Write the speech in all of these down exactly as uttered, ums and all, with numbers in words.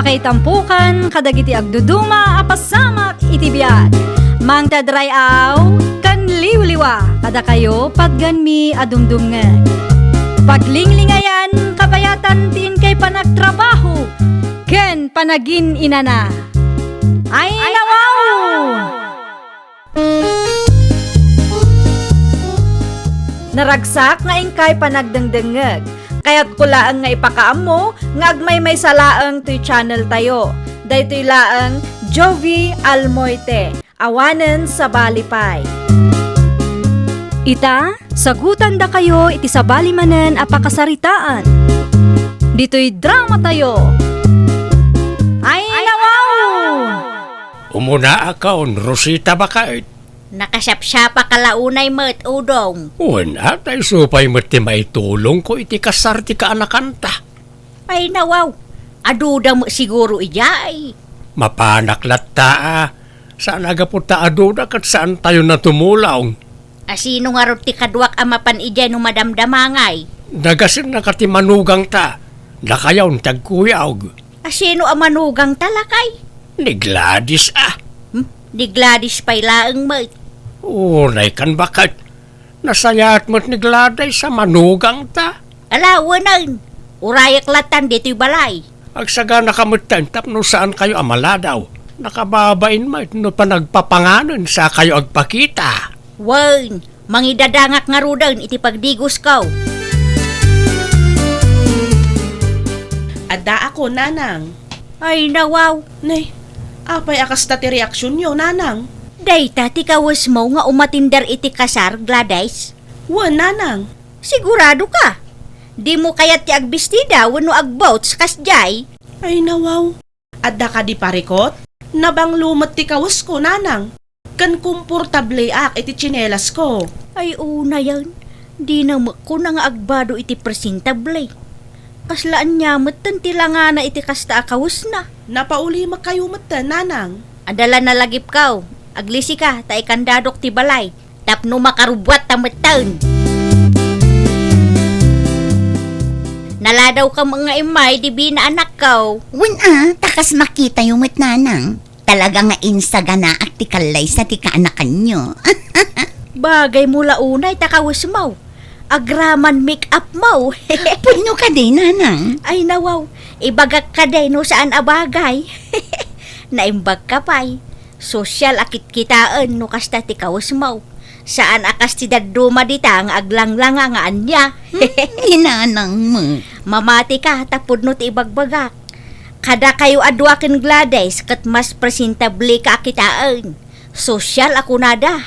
Ay tampukan kadagiti agduduma a pasamak iti biag. Mangted ray-aw ken liwliwa kadakayo patgenmi a dumdumngeg. Paglinglingayan, kabayatan ti inkay panagtrabaho ken panagin-inana. Ay, nawaw! Naragsak nga inkay panagdengdengngeg. Kayatko laeng nga ipakaammo nga agmaymaysa laeng toy channel tayo. Daytoy laeng Jovie Almoite, awanen sabali pay. Ita, sagutandakayo iti sabali manen a pakasaritaan. Ditoy drama tayo. Ay, nawaw! Umunaakon, Rosita, baket. Nakasiapsiapaka la unay met, Udong. Wen, a, ta isu pay met ti maitulongko iti kasar ti kaanakanta. Ay, nawaw. Aduda met siguro idiay. Mapanak latta, a. Saan a gapu ta aduda ket saantayon a tumulong. A, sino ngarud ti kaduak a mapan idiay no madamdamangay? Nagasennaka ti manugangta. Nakayaon ti agkuyog. A, sino a manugangta, lakay? Ni Gladys, a. Hmm? Ni Gladys pay laeng met. Unay kan, baket. Nasayaat met ni Gladys a manugangta. Ala, wenen. Urayak latan ditoy balay. Agsaganaka metten tapno saankayo a maladaw. Nakababain met no panagpapanganen sakayo agpakita. Wen, mangidadangak ngaruden iti pagdigosko. Addaakon, nanang. Ay, nawaw. Nay, apay a kasta ti reaksionyo, nanang? Dayta ti kawesmo nga umatinder iti kasar, Gladys? Wen, nanang. Siguradoka? Dimo kayat ti agbestida wenno agboots kasdiay? Ay, nawaw. Adda kadi parikot? Nabanglo met ti kawesko, nanang. Ken komportableak iti tsinelasko. Ay, unayen. Dina met kuna nga agbado iti presentable. Kasla ania metten ti langana iti kasta a kawesna? Napaulimekayo metten, nanang. Adda la nalagipko. Aglisika ta ikandadok ti balay tapno makarubbuatta metten. Naladawka met nga immay, Divina, anakko. Wen a, ta kas makitayo met, nanang. Talaga nga insaganaak ti kallaysa ti kaanakanyo. Bagaymo la unay ta kawesmo. Agraman make-up mo. Pudno kadi, nanang? Ay, nawaw. Ibagak kadi no saan a bagay. Naimbagka pay. Sosyal a kitkitaen no kasta ti kawesmo. Saan a kas ti dadduma dita nga aglanglanga nga ania. Hmm, ni nanang met. Mamatika ta pudno ti ibagbagak. Kadakayo a dua ken Gladys ket mas presentableka a kitaen. Sosyal a kunada.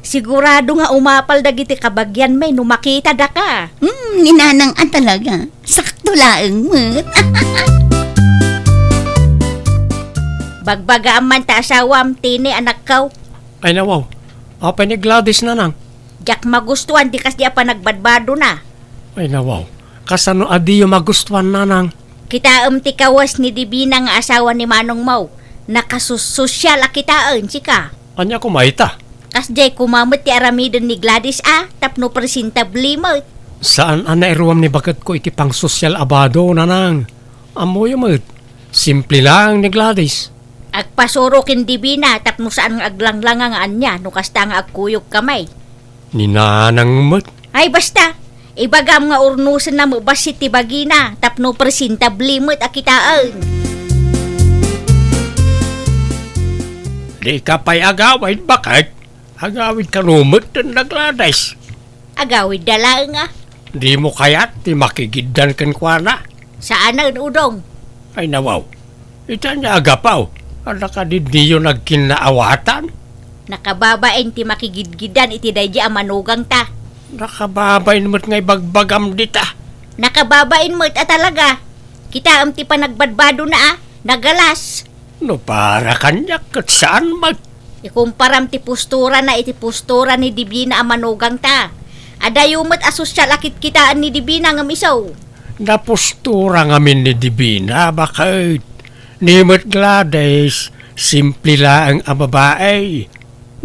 Sigurado nga umapal dagiti kabagianmi no makitadaka. Hmm, ni nanang a talaga. Sakto laeng met. Bagbagaam man ta asawam, Tini, anakko. Ay, nawaw. Apay ni Gladys, nanang? Diak magustuan ti kasdi a panagbadbadona. Ay, nawaw. Kasano a diyo magustuan, nanang? Kitaem ti kawes ni Divina nga asawa ni manongmo. Nakasussosyal a kitaen, sika. Ania koma ita? Kasdiay koma met ti aramiden ni Gladys a tapno presentable met. Saan a nairuam ni baketko iti pangsosyal a bado, nanang. Ammoyo met, simple laeng ni Gladys. Agpasuro ken Divina tapno saan nga aglanglanga nga ania no kasta nga agkuyogkami. Ni nanang met. Ay, basta, ibagam nga urnosenna met bassit ti bagina tapno presentable met a kitaen. Dika pay agawid, baket? Agawid kano met ken da Gladys. Agawidda laeng a. Dimo kayat ti makigiddan kenkuana? Saanen, Udong. Ay, nawaw. Ita ania a gapu? Adda kadi diyo nagkinnaawatan? Nakababain ti makigidgiddan iti daydi a manugangta. Nakababain met nga ibagbagam dita. Nakababain met a talaga. Kitaem ti panagbadbadona a. Nagalas. No para kaniak ket saan met. Ikumparam ti posturana iti postura ni Divina a manugangta. Adayo met a sosyal a kitkitaen ni Divina ngem isu. Napostura ngamin ni Divina, baket. Ni met Gladys, simple laeng a babae.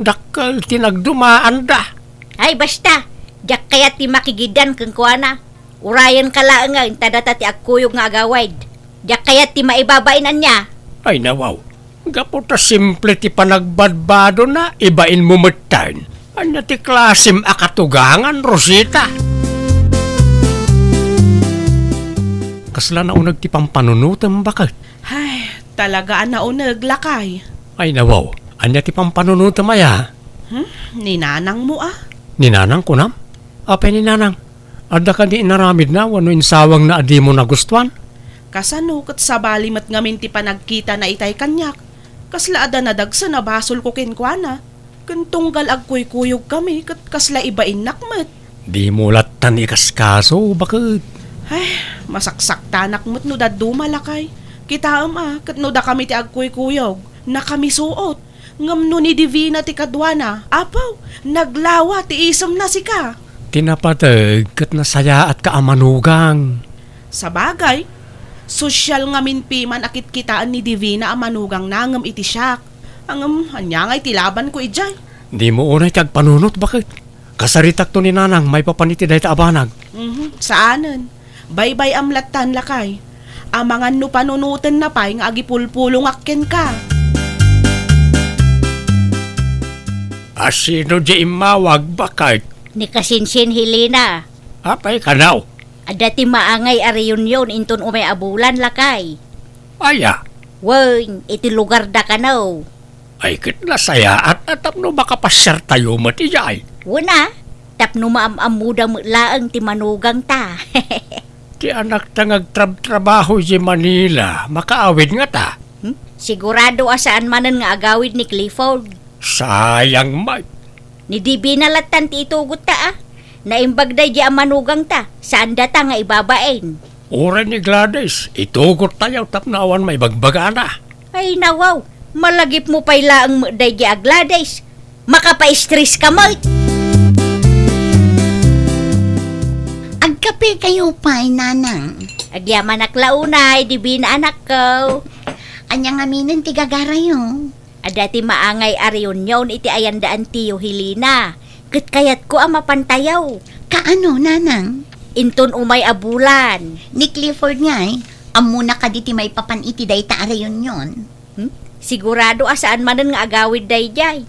Dakkel ti nagdumaanda. Ay, basta, diak kayat ti makigiddan kenkuana. Urayenka laengen ta data ti agkuyog nga agawid. Diak kayat ti maibabain ania. Ay, nawaw. Gapu ta simple ti panagbadbadona, ibainmo metten. Ania ti klasem a katugangan, Rosita? Kasla nauneg ti pampanunotem, baket? Ay, talaga a nauneg, lakay. Ay, nawaw. Ania ti pampanunotem aya? Hmm? Ni nanangmo, a? Ni nanang, kunam? Apay ni nanang? Adda kadi inaramidna wenno insawangna a dimo nagustuan? Kasano ket sabali met ngamin ti panagkitana itay kaniak? Kasla adda nadagsen a basolko kenkuana. Ken tunggal agkuykuyogkami ket kasla ibainnak met. Dimo lattan ikaskaso, baket? Ay, masaksaktanak met no dadduma, lakay. Kitaem a, ket no dakami ti agkuykuyog, nakamisuot. Ngem no ni Divina ti kaduana, apo, naglawa ti isemna sika. Ti napateg ket nasayaatka a manugang. Sabagay, sosyal ngamin piman a kitkitaen ni Divina a manugangna ngem iti siak. Ngem, ania ngay ti labanko idiay? Dimo unay ti agpanunot, baket? Kasaritakto ni nanang maipapan iti dayta a banag. Mhm, saanen. Baybay-am lattan, lakay. Amangan no panunotenna pay nga agipulpulongak kenka. A sino di immawag, baket? Ni Kasinsin Helena. Apay kano? Adda ti maangay a reunion inton umay a bulan, lakay. Aya? Wen, iti lugarda kano. Ay, ket nasayaat a tapno makapasiartayo met idiay. Wen a, tapno maam-ammoda met laeng ti manugangta. Ti anakta nga agtrabtrabaho idiay Manila, makaawid ngata? Hmm? Sigurado a saan manen nga agawid ni Clifford. Sayang met. Ni Divina lattan ti itugotta a. Naimbag daydi a manugangta, saan data nga ibabain. Uray ni Gladys, itugottayo tapno awan maibagbagana. Ay, nawaw, malagipmo pay laeng met daydi a Gladys. Makapaistreska met. Agkapekayo pay, nanang. Agyamanak la unay, Divina anakko. Ania ngaminen ti gagarayo? Adda ti maangay a reunion iti ayan da Antiyo Helena, ket kayatko a mapantayo. Kaano, nanang? Inton umay a bulan. Ni Clifford ngay, ammona kadi ti maipapan iti dayta a reunion? Hmm? Sigurado a saan manen nga agawid daydiay.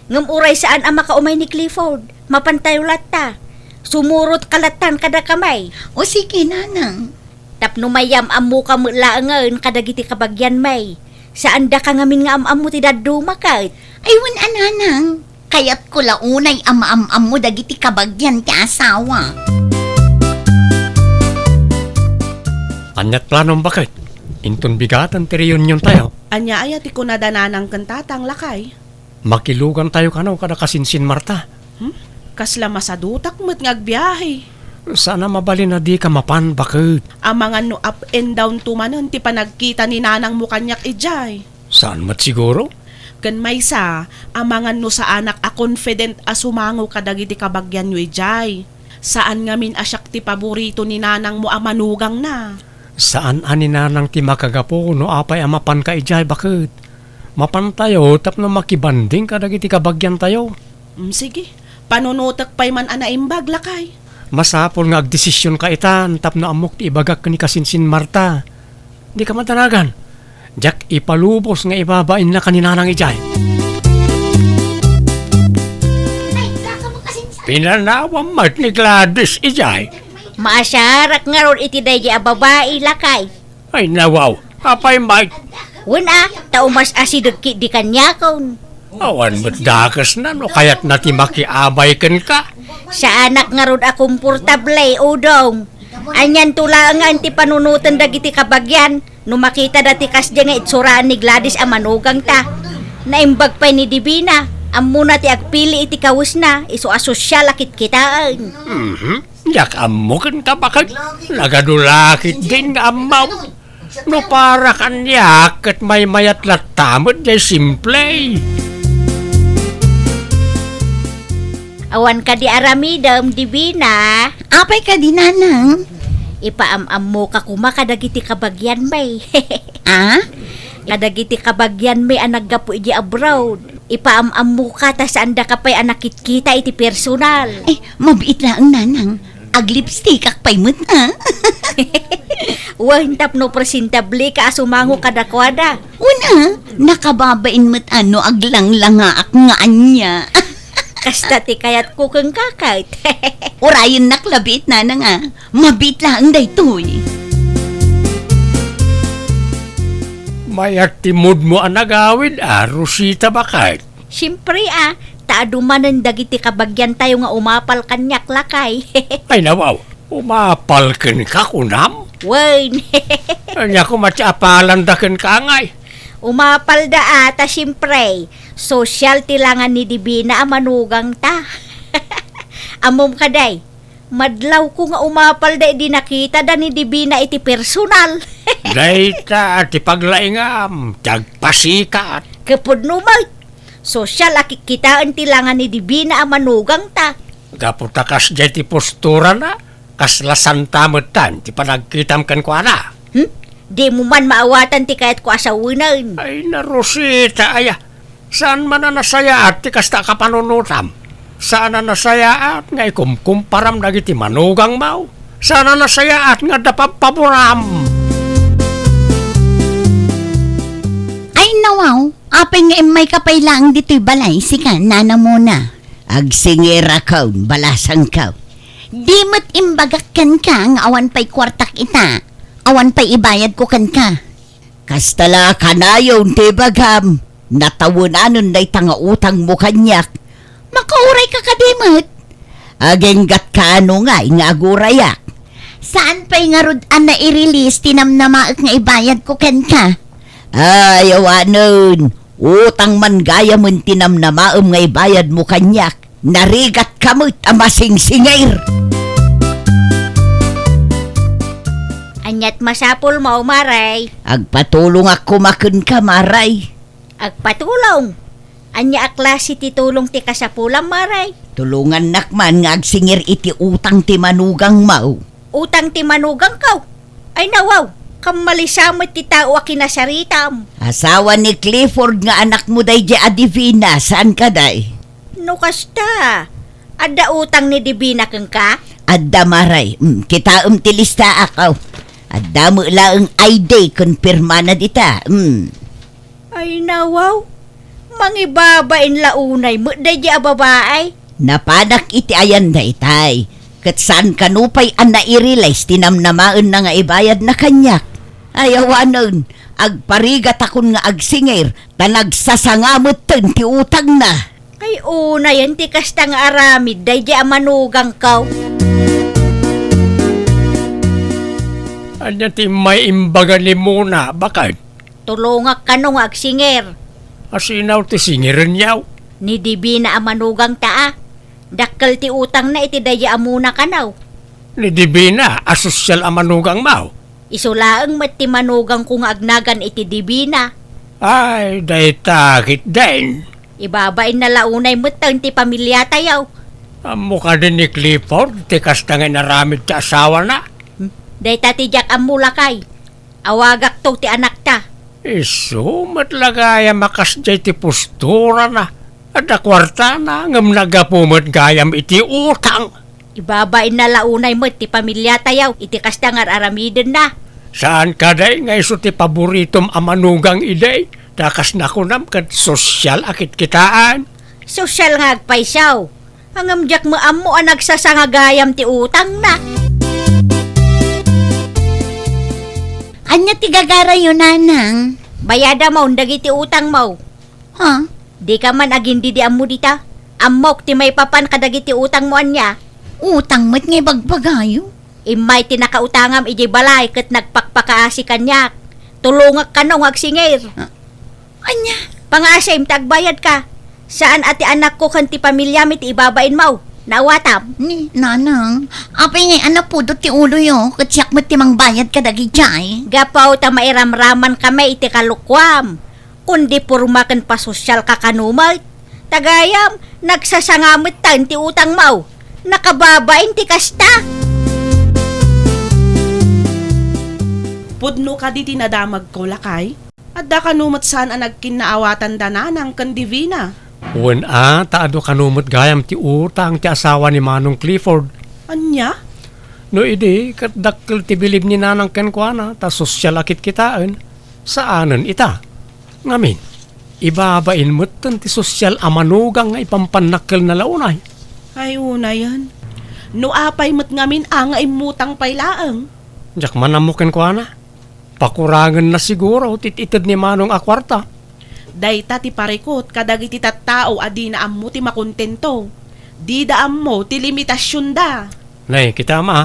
Ngem uray saan a makaumay ni Clifford, mapantayo latta. Sumurotka lattan kadakami. O sige, nanang. Tapno mayam-ammoka met laengen kadagiti kabagianmi. Saandaka ngamin nga am-ammo ti dadduma ket. Ay, wen a, nanang. Kayatko la unay a maam-ammo dagiti kabagian ti asawa. Ania't planom, baket? Inton bigaten ti reuniontayo. Ania aya ti kunada nanang ken tatang, lakay? Makilugantayo kano kada Kasinsin Marta. Hmm? Kasla masadutak met nga agbiahe. Saan a mabalin a dika mapan, baket? Amangan no up and down to manen ti panagkita ni nanangmo kaniak idiay. Saan met siguro? Ken maysa, amangan no saanak a confident a sumango kadagiti kabagianyo idiay. Saan ngamin a siak ti paborito ni nanangmo a manugangna. Saan a ni nanang ti makagapu no apay a mapanka idiay, baket? Mapantayo tapno makibanding kadagiti kabagiantayo. Mm, sige. Panunotek pay man a naimbag, lakay. Masapul nga agdesisionka itan tapno ammok ti ibagak ken ni Kasinsin Marta. Dika madanagan. Diak ipalubos nga ibabainna ken ni nanang idiay. Pinanawam met ni Gladys idiay. Maasiarak ngarud iti daydi a babai, lakay. Ay, nawaw. Apay, Mike? Wen a, ta umas-asidek ketdi kaniakon. Awan met dakesna no kayatna ti makiabay kenka. Saanak ngarud a komportable, Udong. Anianto laengen ti panunoten dagiti kabagian no makitada ti kasdiay nga itsuraan ni Gladys a manugangta. Naimbag pay ni Divina, ammona ti agpili iti kawesna, isu a sosyal a kitkitaen. Mhm. Diak ammo kenka, baket. Nagadu la ketdin nga ammo. No para kaniak, ket maymayat latta met diay simple. Awan kadi aramidem, Divina? Apay kadi, nanang? Ipaam-ammoka koma kadagiti kabagianmi. Ah? Kadagiti kabagianmi a naggapu idiay abroad. Ipaam-ammoka ta saandaka pay a nakitkita iti personal. Ay, mabiit laeng, nanang. Aglipstickak pay met, a? Wen, tapno presentable ka a sumango kadakuada. Una, nakababain met a no aglanglangaak nga ania. Kasta ti kayatko kenka ket. Urayennak labiit, nanang, a. Mabiit laeng daytoy. Mayat ti moodmo a nagawid a, Rosita, baket? Siempre a, ta adu manen dagiti kabagiantayo nga umapal kaniak, lakay. Ay, nawaw, umapal kenka, kunam? Wen. Ania koma ti apalanda kenka, ngay? Umapalda a, ta siempre, sosyal ti langan ni Divina a manugangta. Ammom kadi, madlawko nga umapalda idi nakitada ni Divina iti personal. Dayta ti paglaingam, ti agpasikat. Ket pudno met, sosyal a kikkitaen ti langan ni Divina a manugangta. Gapu ta kasdiay ti posturana, kasla santa metten ti panagkitam kenkuana. Hmm? Dimo man maawatan ti kayatko a sawenen. Ay, na, Rosita, aya. Saan man a nasayaat ti kasta a kapanunotam. Saan a nasayaat nga ikumkumparam dagiti manugangmo. Saan a nasayaat nga adda pabpaboram. Ay, nawaw, apay nga immayka pay laeng ditoy balay, sika, Nana Mona? Agsingirakon, balasangko. Di met imbagak kenka nga awan pay kuartak ita, awan pay ibayadko kenka. Kasta la kanayon ti ibagam, natawenanen dayta nga utangmo kaniak. Makaurayka kadi met? Aginggatka no ngay nga agurayak. Saan pay ngarud a nai-release ti namnamaek nga ibayadko kenka? Ay, awanen, utang man gayamen ti namnamaem nga ibayadmo kaniak. Narigatka met a masingsingir. Ania't masapulmo, Maray? Agpatulongak koma kenka, Maray. Agpatulong? Ania a klase ti tulong ti kasapulam, Maray? Tulongannak man nga agsingir iti utang ti manugangmo. Utang ti manugangko? Ay, nawaw, kammalisamet ti tao a kinasaritam. Asawa ni Clifford nga anakmo daydi a Divina, saan kadi? No kasta, adda utang ni Divina kenka? Adda, Maray. Mm, kitaem ti listaak, aw. Adda met laeng I D ken pirmana dita. Mm. Ay, nawaw. Mangibabain la unay met daydi a babai. Napanak iti ayan daytay, ket saan kano pay a nai-release ti namnamaenna nga ibayadna kaniak. Ay, awanen, agparigatakon nga agsingir, ta nagsasanga metten ti utangna. Ay, unayen ti kasta nga aramid daydi a manugangko. Ania ti maiimbaga ni Mona, baket? Tulongak kano nga agsingir. Asino ti singirenyo? Ni Divina a manugangta a. Dakkel ti utangna iti daydi a Mona kano. Ni Divina a sosyal a manugangmo? Isu laeng met ti manugangko nga agnagan iti Divina. Ay, dayta ketdin. Ibabainna la unay metten ti pamiliatayo. Ammo kadi ni Clifford ti kasta nga inaramid ti asawana? Hmm, dayta ti diak ammo, lakay. Awagakto ti anakta. Isu met la gayam a kasdiay ti posturana. Adda kuartana, ngem naggapu met gayam iti utang. Ibabainna la unay met ti pamiliatayo iti kasta nga ar-aramidenna. Saan kadi nga isu ti paboritom a manugang idi? Ta kas nakunam ket sosyal a kitkitaan. Sosyal nga agpayso. Ngem diak met ammo a nagsasanga gayam ti utangna. Ania ti gagarayo, nanang? Bayadamon dagiti utangmo. Ha? Dika man agindidi ammo dita. Ammok ti maipapan kadagiti utangmo, ania? Utang met nga ibagbagayo? Immay ti nakautangam idiay balay ket nagpakpakaasi kaniak. Tulongak kano nga agsingir. Ah, ania? Pangaasim ta agbayadka. Saan a ti anakko ken ti pamiliami ti ibabainmo. Naawatam? Ni, nanang, apay ngay a napudot ti uloyo, ket siak met ti mangbayad kadagijay. Gapu ta mairamraman kami iti kalokuam. Kundi porma ken pasosyalka kano met. Ta gayam, nagsasanga metten ti utangmo. Nakababain ti kasta. Pudno kadi ti nadamagko, lakay? Adda kano met saan a nagkinnaawatanda nanang ken Divina? Wen a, ta adu kano met gayam ti utang ti asawa ni Manong Clifford. Ania? No idi ket dakkel ti bilib ni nanang kenkuana ta sosyal a kitkitaen, saanen ita. Ngamin, ibabain metten ti sosyal a manugang nga ipampannakkelna la unay. Ay, unayen. No apay met ngamin a nga immutang pay laeng? Diak man ammo kenkuana. Pakurangenna siguro ti it-ited ni Manong a kuarta. Dayta ti parikut kadagiti tattao a dina ammo ti makontento. Dida ammo ti limitasionda. Nay, kita ma,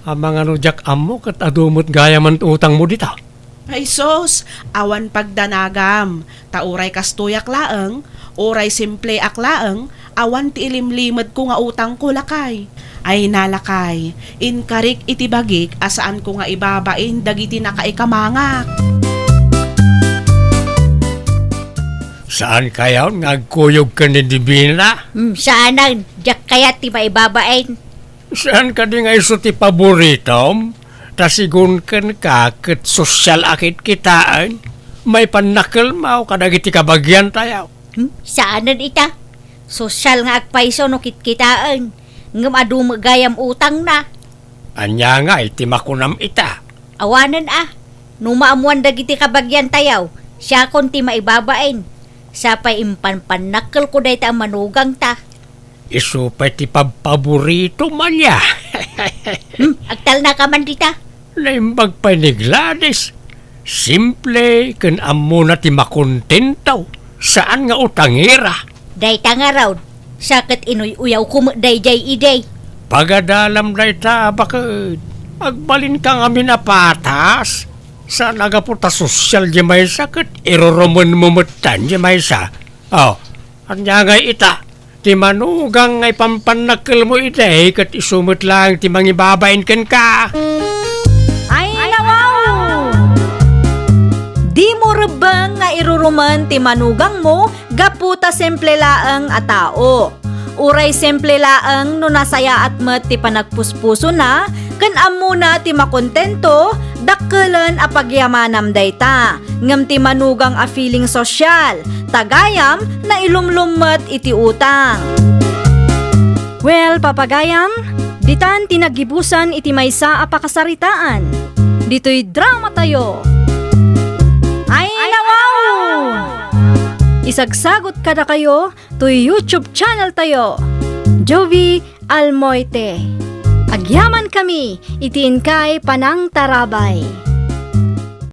amangano diak ammo ket adu met gayamen ti utangmo dita. Ay sus, awan pagdanagam, ta uray kastoyak laeng, uray simpleak laeng, awan ti ilimlimedko nga utangko, lakay. Ay na, lakay, inkarik iti bagik a saanko nga ibabain dagiti nakaikamangak. Saan kayon nga agkuyog ken ni Divina? Hmm, saanen, diak kayat ti maibabain. Saan kadi nga isu ti paboritom? Ta sigun kenka ket sosyal a kitkitaen, maipannakkelmo kadagiti kabagiantayo. Hmm? Saanen ita. Sosyal nga agpayso no kitkitaen, ngem adu met gayam utangna. Ania ngay ti makunam ita? Awanen a, no maammoan dagiti kabagiantayo, siakon ti maibabain. Sapay impanpannakkelko dayta a manugangta. Isu pay ti pabpaboritom ania. Hmm, agtalnaka man dita. Naimbag pay ni Gladys. Simple ken ammona ti makontento. Saan nga utangera. Dayta ngarud, sa ket inuy-uyawko met daydiay idi. Pagadalam dayta, baket. Agbalinka ngamin a patas. Saan a gapu ta sosyal di maysa ket irurumenmo metten di maysa. Oh, ania ngay ita? Ti manugang nga ipampannakkelmo idi ket isu met laeng ti mangibabain kenka. Ay, nawaw! Dimo rebbeng nga irurumen ti manugangmo gapu ta simple laeng a tao. Uray simple laeng no nasayaat met ti panagpuspusona ken ammona ti makontento, dakkelen a pagyamanam dayta. Ngem ti manugang a feeling sosyal, ta gayam nailumlom met iti utang. Well, papagayam, ditan ti naggibusan iti maysa a pakasaritaan. Ditoy dramatayo. Ay, nawaw! Isagsagot kadakayo toy YouTube channel tayo, Jovie Almoite. Agyamankami iti inkay panangtarabay.